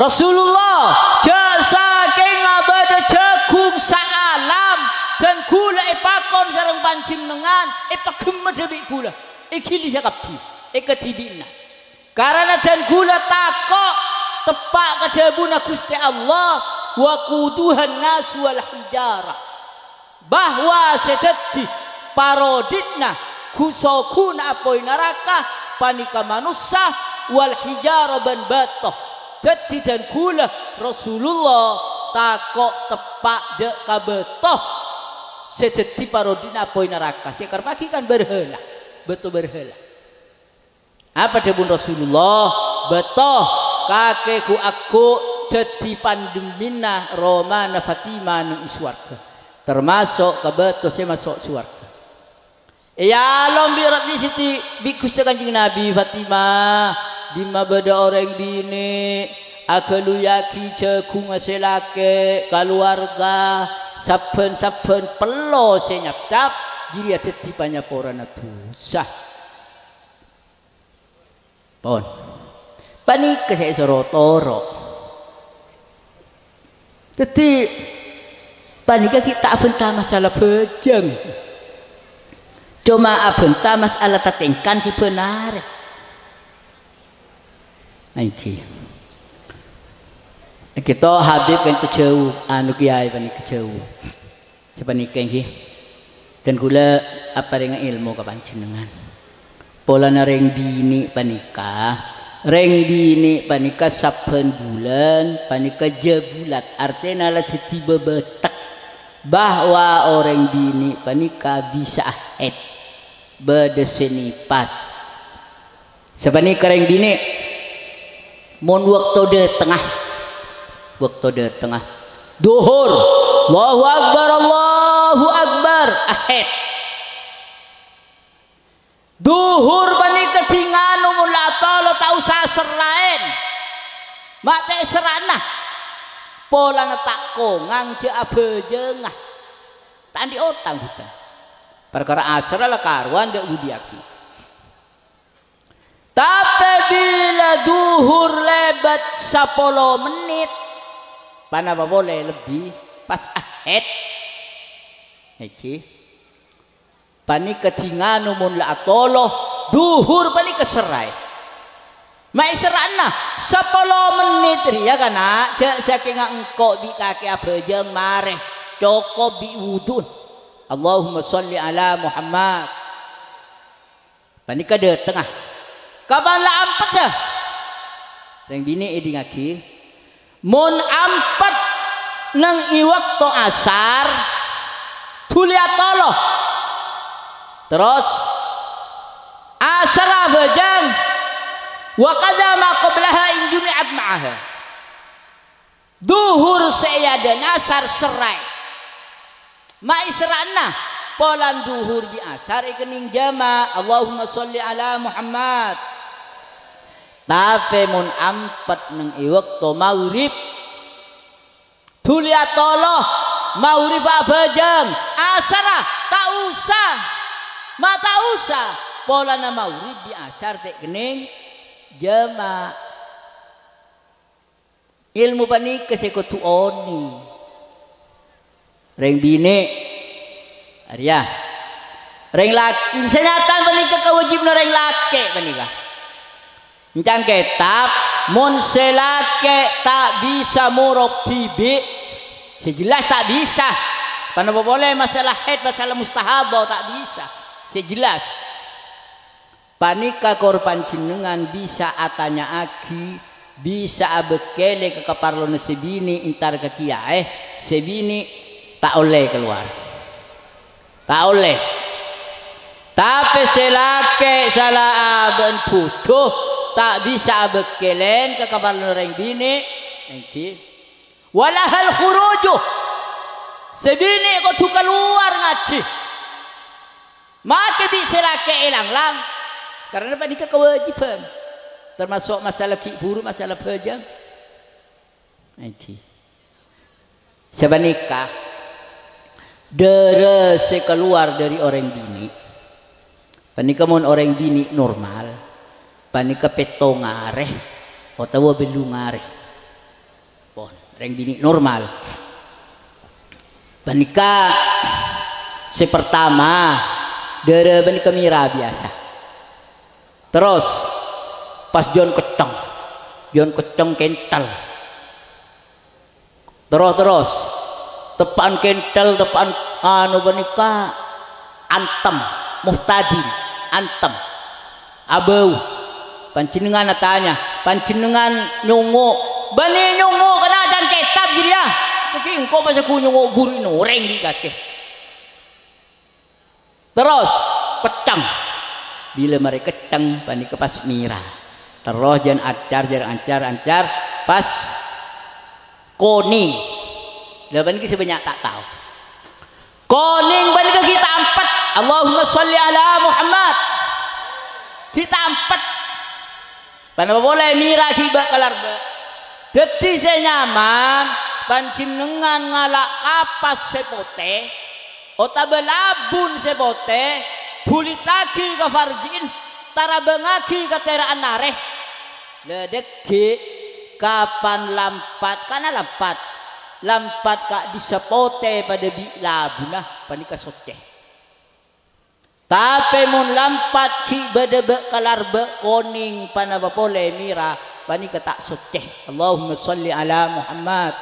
"Rasulullah, jhâ' sakènga bâdâ jhâghung saalam dân ghulâ èpakon sareng panjhennengngan, èpaghemma dâ' bi' ghulâ, ègilisa kabbhi, èkadhibi'na." Karana dân ghulâ tako' teppa' ka dhâbuna Ghustè Allah, "Waquduhan nasu wal hijarah." Bahwa sè dhâddhi parodhi'na ghu-, soghuna apoy naraka panèka manossa, wal hijarah bân bâto. Dhâddhi dân ghulâ Rasulullah tako' teppa' dâ' ka bâto sè dhâddhi parodhi'na apoy naraka. Sè èkarepaghi kan bârhâlâ, bâto bârhâlâ. Apa dhâbuna Rasulullah? Bâto, kakè ghu-, agghu' dhâddhi pandhemmina romana Fatimah neng è sowarghâ, tamaso' ka bâto sè maso' sowarghâ. Èalong bi' Rabbi Siti, bi' Ghustè Kanjeng Nabi, "Fatimah, dimma bâdâ orèng binè' aghâluyyaghi jhâghungnga sè lakè', kaluwarga, sabbhân-sabbhân pello sè nyapcap, jârèya dhâddhi panyaporana dhusa." Pon. Panèka sè èsoro toro'. Dhâddhi, panèka ghi' ta' abhânta masalah bhâjâng. Coma abhânta masalah tatèngkan sè bhânarè. Èngghi. Èngghi to Habib ka'dinto jhâu, anu, kèyaè panèka jhâu. Sapanèka èngghi, dân ghulâ aparènga èlmo ka panjhennengngan. Polana rèng binè' panèka, rèng binè' panèka sabbhân bulân panèka jhâ bulat, artèna la dhâddhi bâbâtek bahwa orèng binè' panèka bisa'a haid, bâdâ sè nipas. Sapanèka rèng binè', mon bâkto dâtengnga, bâkto dâtengnga, dhuhur, Allahu Akbar, Allahu Akbar, ahaid. Dhuhur panèka dhingano mon la atolo ta' osa serraèn. Ma' ta' èserra'ana. Polana ta' kongang jhâ' abhâjângnga. Ta' andi' otang, bhunten. Parkara asarra la karowan dâ' budiyaghi. Tapè bilâ dhuhur lèbât sapolo mennit, ponapa polè lebbi, pas ahaid. Èngghi. Panèka dhingano mon la atolo, dhuhur panèka serraè. Ma' èserra'ana, sapolo mennit rèya, kana', jhâ' sakènga engko' bi' kakè abhâjâng marè, cokop bi' wudu'en. Allahumma shalli ala Muhammad. Panèka dâtengnga. Kabân la ampèdhâ. Rèng binè' èdingngaghi. Mon ampèt neng è bâkto asar, dhuli atolo. Terros, asarra abhâjâng, wa qadha ma qablaha in jumi'at ma'aha. Dhuhur sè è adâ'na asar serraè. Ma' èserra'ana, polana dhuhur bi' asar èkennèng jama'. Allahumma shalli ala Muhammad. Tapè mon ampèt neng è bâkto maghrib, dhuli atolo, maghrib abhâjâng, asarra ta' osa. Ma' ta' osa. polana maghrib bi' asar ta' kennèng jama'. Èlmo panèka sè kodhu onèng. Rèng binè', arèya. Rèng lak-, sè nyata panèka kawâjibhânna rèng lakè' panèka. Èncana kètab, mon sè lakè' ta' bisa morok dhibi', sè jelas ta' bisa. Ponapa polè masalah haid, masalah mustahadah ta' bisa. Sè jelas. Panèka kor panjhennengngan bisa atanya'aghi, bisa abâkkèlè ka kaparlowanna sè binè' entar ka kiyaè, sè binè' ta' ollè kalowar. Ta' ollè. Tapè sè lakè' sala abâ'na budhu, ta' bisa abâkkèlè ka kaparlowanna rèng binè', èngghi. Walahal khuruju. Sè binè' kodhu kalowar ngajhi. Makè bi' sè lakè' èlang-lang. Karana panèka kawâjibhân. Tamaso' masalah ghi' bhuru, masalah bhâjâng. Èngghi. Sapanèka, dârâ sè kalowar dâri orèng binè'. Panèka mon orèng binè' normal, panèka pèttong arè otabâ bâllung arè. Pon, rèng binè' normal. Panèka sè partama, dârâ panèka mèra biyasa. Terros, pas jhân keccèng, jhân keccèng kenthel. Terros-terros, teppa'an kenthel, teppa'an anu panèka antem, muhtadin, antem. Abâu. Panjhennengngan atanya, panjhennengngan nyongngo', bânnè nyongngo' kana' can kètab jârèya. Èngghi engko' pas ghu nyongngo' bhuru ènorèng bi' kakè. Terros, keccèng. Bilâ marè keccèng, panèka pas mèra. Terros jhân ancar, jhân ancar, ancar, pas konèng. Lah, panèka sè bânnya' ta' tao. Konèng panèka ghi' tampet. Allahumma shalli ala Muhammad. Ghi' tampet. Ponapa polè mèra ghi' bâ' kalarbâ'. Dhâddhi sè nyaman, panjhennengngan ngala' kapas sè potè, otabâ labun sè potè, bhuliddhâghi ka farji'in, tarabângngaghi ka tèra'an arè. Lè, dhâggi', kapan lampat, kana lampat. Lampat ka'dissa' potè padâ bi' labunna, panèka soccè. Tapè mon lampat ghi' bâdâ bâ' kalarbâ' konèng ponapa polè mèra, panèka ta' soccè. Allahumma shalli ala Muhammad.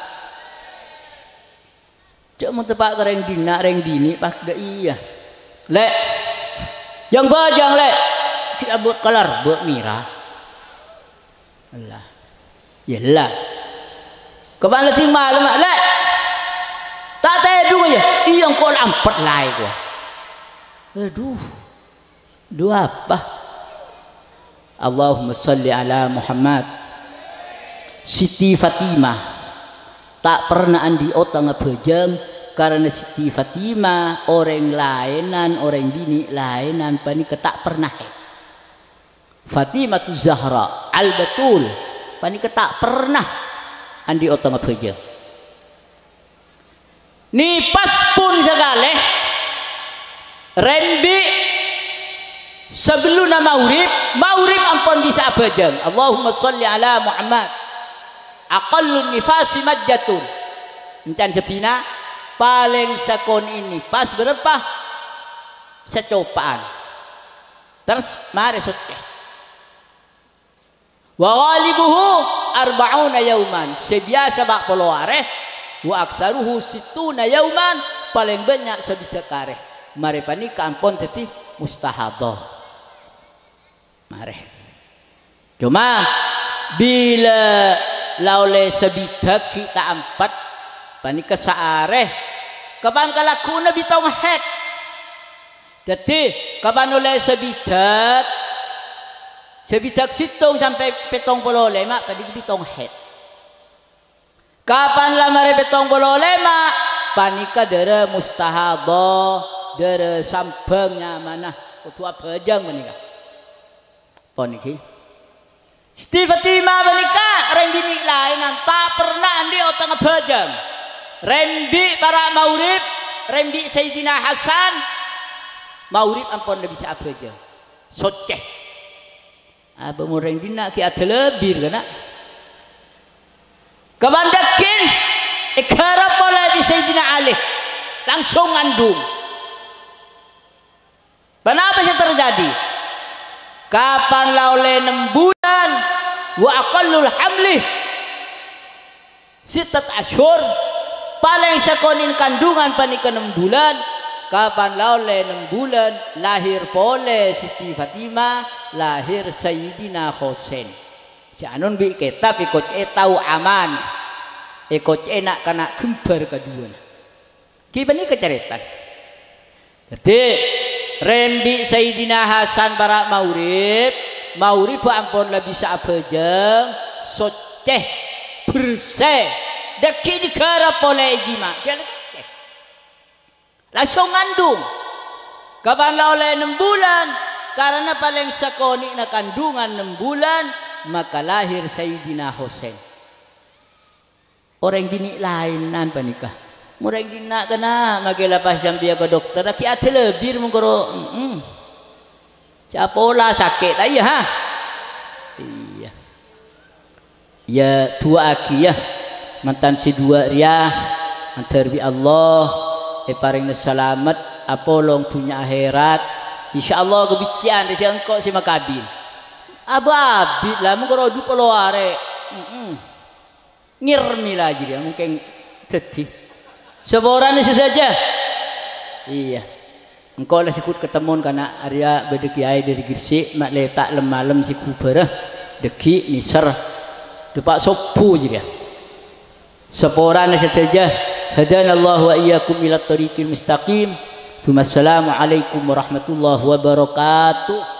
Jhâ' mon teppa' ka rèng dinna', rèng binè' pas dâ' iyâ. Lè', jhâng bâjâng, Lè'. Ghi' abâ' kalarbâ' mèra. Ella. Ella. Kapan la dhing malem, Lè'? Ta' tèdhung, yâ? Iyâ, engko' la ampet laè, ghuwa. Adhu. Dhu apa? Allahumma shalli ala Muhammad. Siti Fatimah ta' perna andi' otangnga bhâjâng, karana Siti Fatimah orèng laènan, orèng binè' laènan, panèka ta' perna haid. Fatimatu Zahra Al-Batul panèka ta' perna andi' otangnga bhâjâng. Nipas pon sakalè, rembi' sabellunna maghrib, maghrib ampon bisa abhâjâng. Allahumma shalli ala Muhammad. Aqallun nifasi majjatun. Èncana sabbhina, palèng sakonè' nipas bârâmpa? Sacopa'an. Terros marè soccè. Wa ghalibuhu arba'una yauman, sè biyasa pa' polo arè, wa aktsaruhu sittuna yauman, palèng bânnya' sabidhâk arè. Marè panèka ampon dhâddhi mustahadah. Marè. Coma, bilâ la ollè sabidhâk ghi' ta' ampet, panèka saarè. Kapan kalagghuna bitong haid. Dhâddhi, kapan ollè sabidhâk, sabidhâk sèttong sampè' pèttong polo lèma' panèka bitong haid. Kapan la marè pèttong polo lèma', panèka dârâ mustahadah, dârâ sambhâng nyamana, kodhu abhâjâng panèka. Pon nèka. Siti Fatimah panèka rèng binè' laènan, ta' perna andi' otangnga bhâjâng. Rembi' para' maghrib, rembi' Sayyidina Hasan, maghrib ampon la bisa abhâjâng. Soccè. Apa mon rèng dinna' ghi' adâlâbir, kana'? Kabân dhâggi' ègarap polè bi' Sayyidina Ali. Langsung ngandung. Ponapa sè terjadi? Kapan la ollè nem bulân, wa aqallul hamli, sittat asyhur, palèng sakonè'na kandungan panèka nem bulân, kapan la ollè nem bulân, lahir polè Siti Fatimah, lahir Sayyidina Husain. Jhâ' anon bi' kètab èkocè'è tau aman, èkocè'è na'-kana' ghembhâr kaduwâna. Ghi' panèka carètana. Dhâddhi, rembi' Sayyidina Hasan para' maurip, maurip ampon la bisa abhâjâng, soccè, bersè, dhâggi' ègarap polè è jima'. Langsung ngandung. Kapan la ollè nem bulân, karana palèng sakonè'na kandungan nem bulân, maka lahir Sayyidina Husain. Orèng binè' laènan panèka. Mon rèng dinna', kana', makè la pas sampèyan ka dokter, ghi' adâlâbir mon karo, mm-mm. Ca'pola sakè', ta' iyâ, ha? Iyâ. Iyâ, du'aaghi, yâ. Mantan sè duwâ' rèya, mandhâr bi' Allah, èparèngana salamet, apolong dhunnya akhèrat. Insyaallah, kabhicce'an rèya engko' sè makabin. Abit-abit la, mon karo du polo arè. Mm-mm. Ngèrmè la jârèya mungkin dhâddhi. Saporana sadhâjâ. Iyâ. Engko' la sè ghut katemmon kana' arèya bâdâ kiyaè dâri Gresik, ma' lè ta' lem-malem sè ghubârâ. Dhâggi' mèsèr. Dâpa' sobbhu jârèya. Saporana sadhâjâ. Hadanallahu wa iyyakum ila thoriqil mustaqim. Tsummassalamualaikum warahmatullahi wabarakatuh.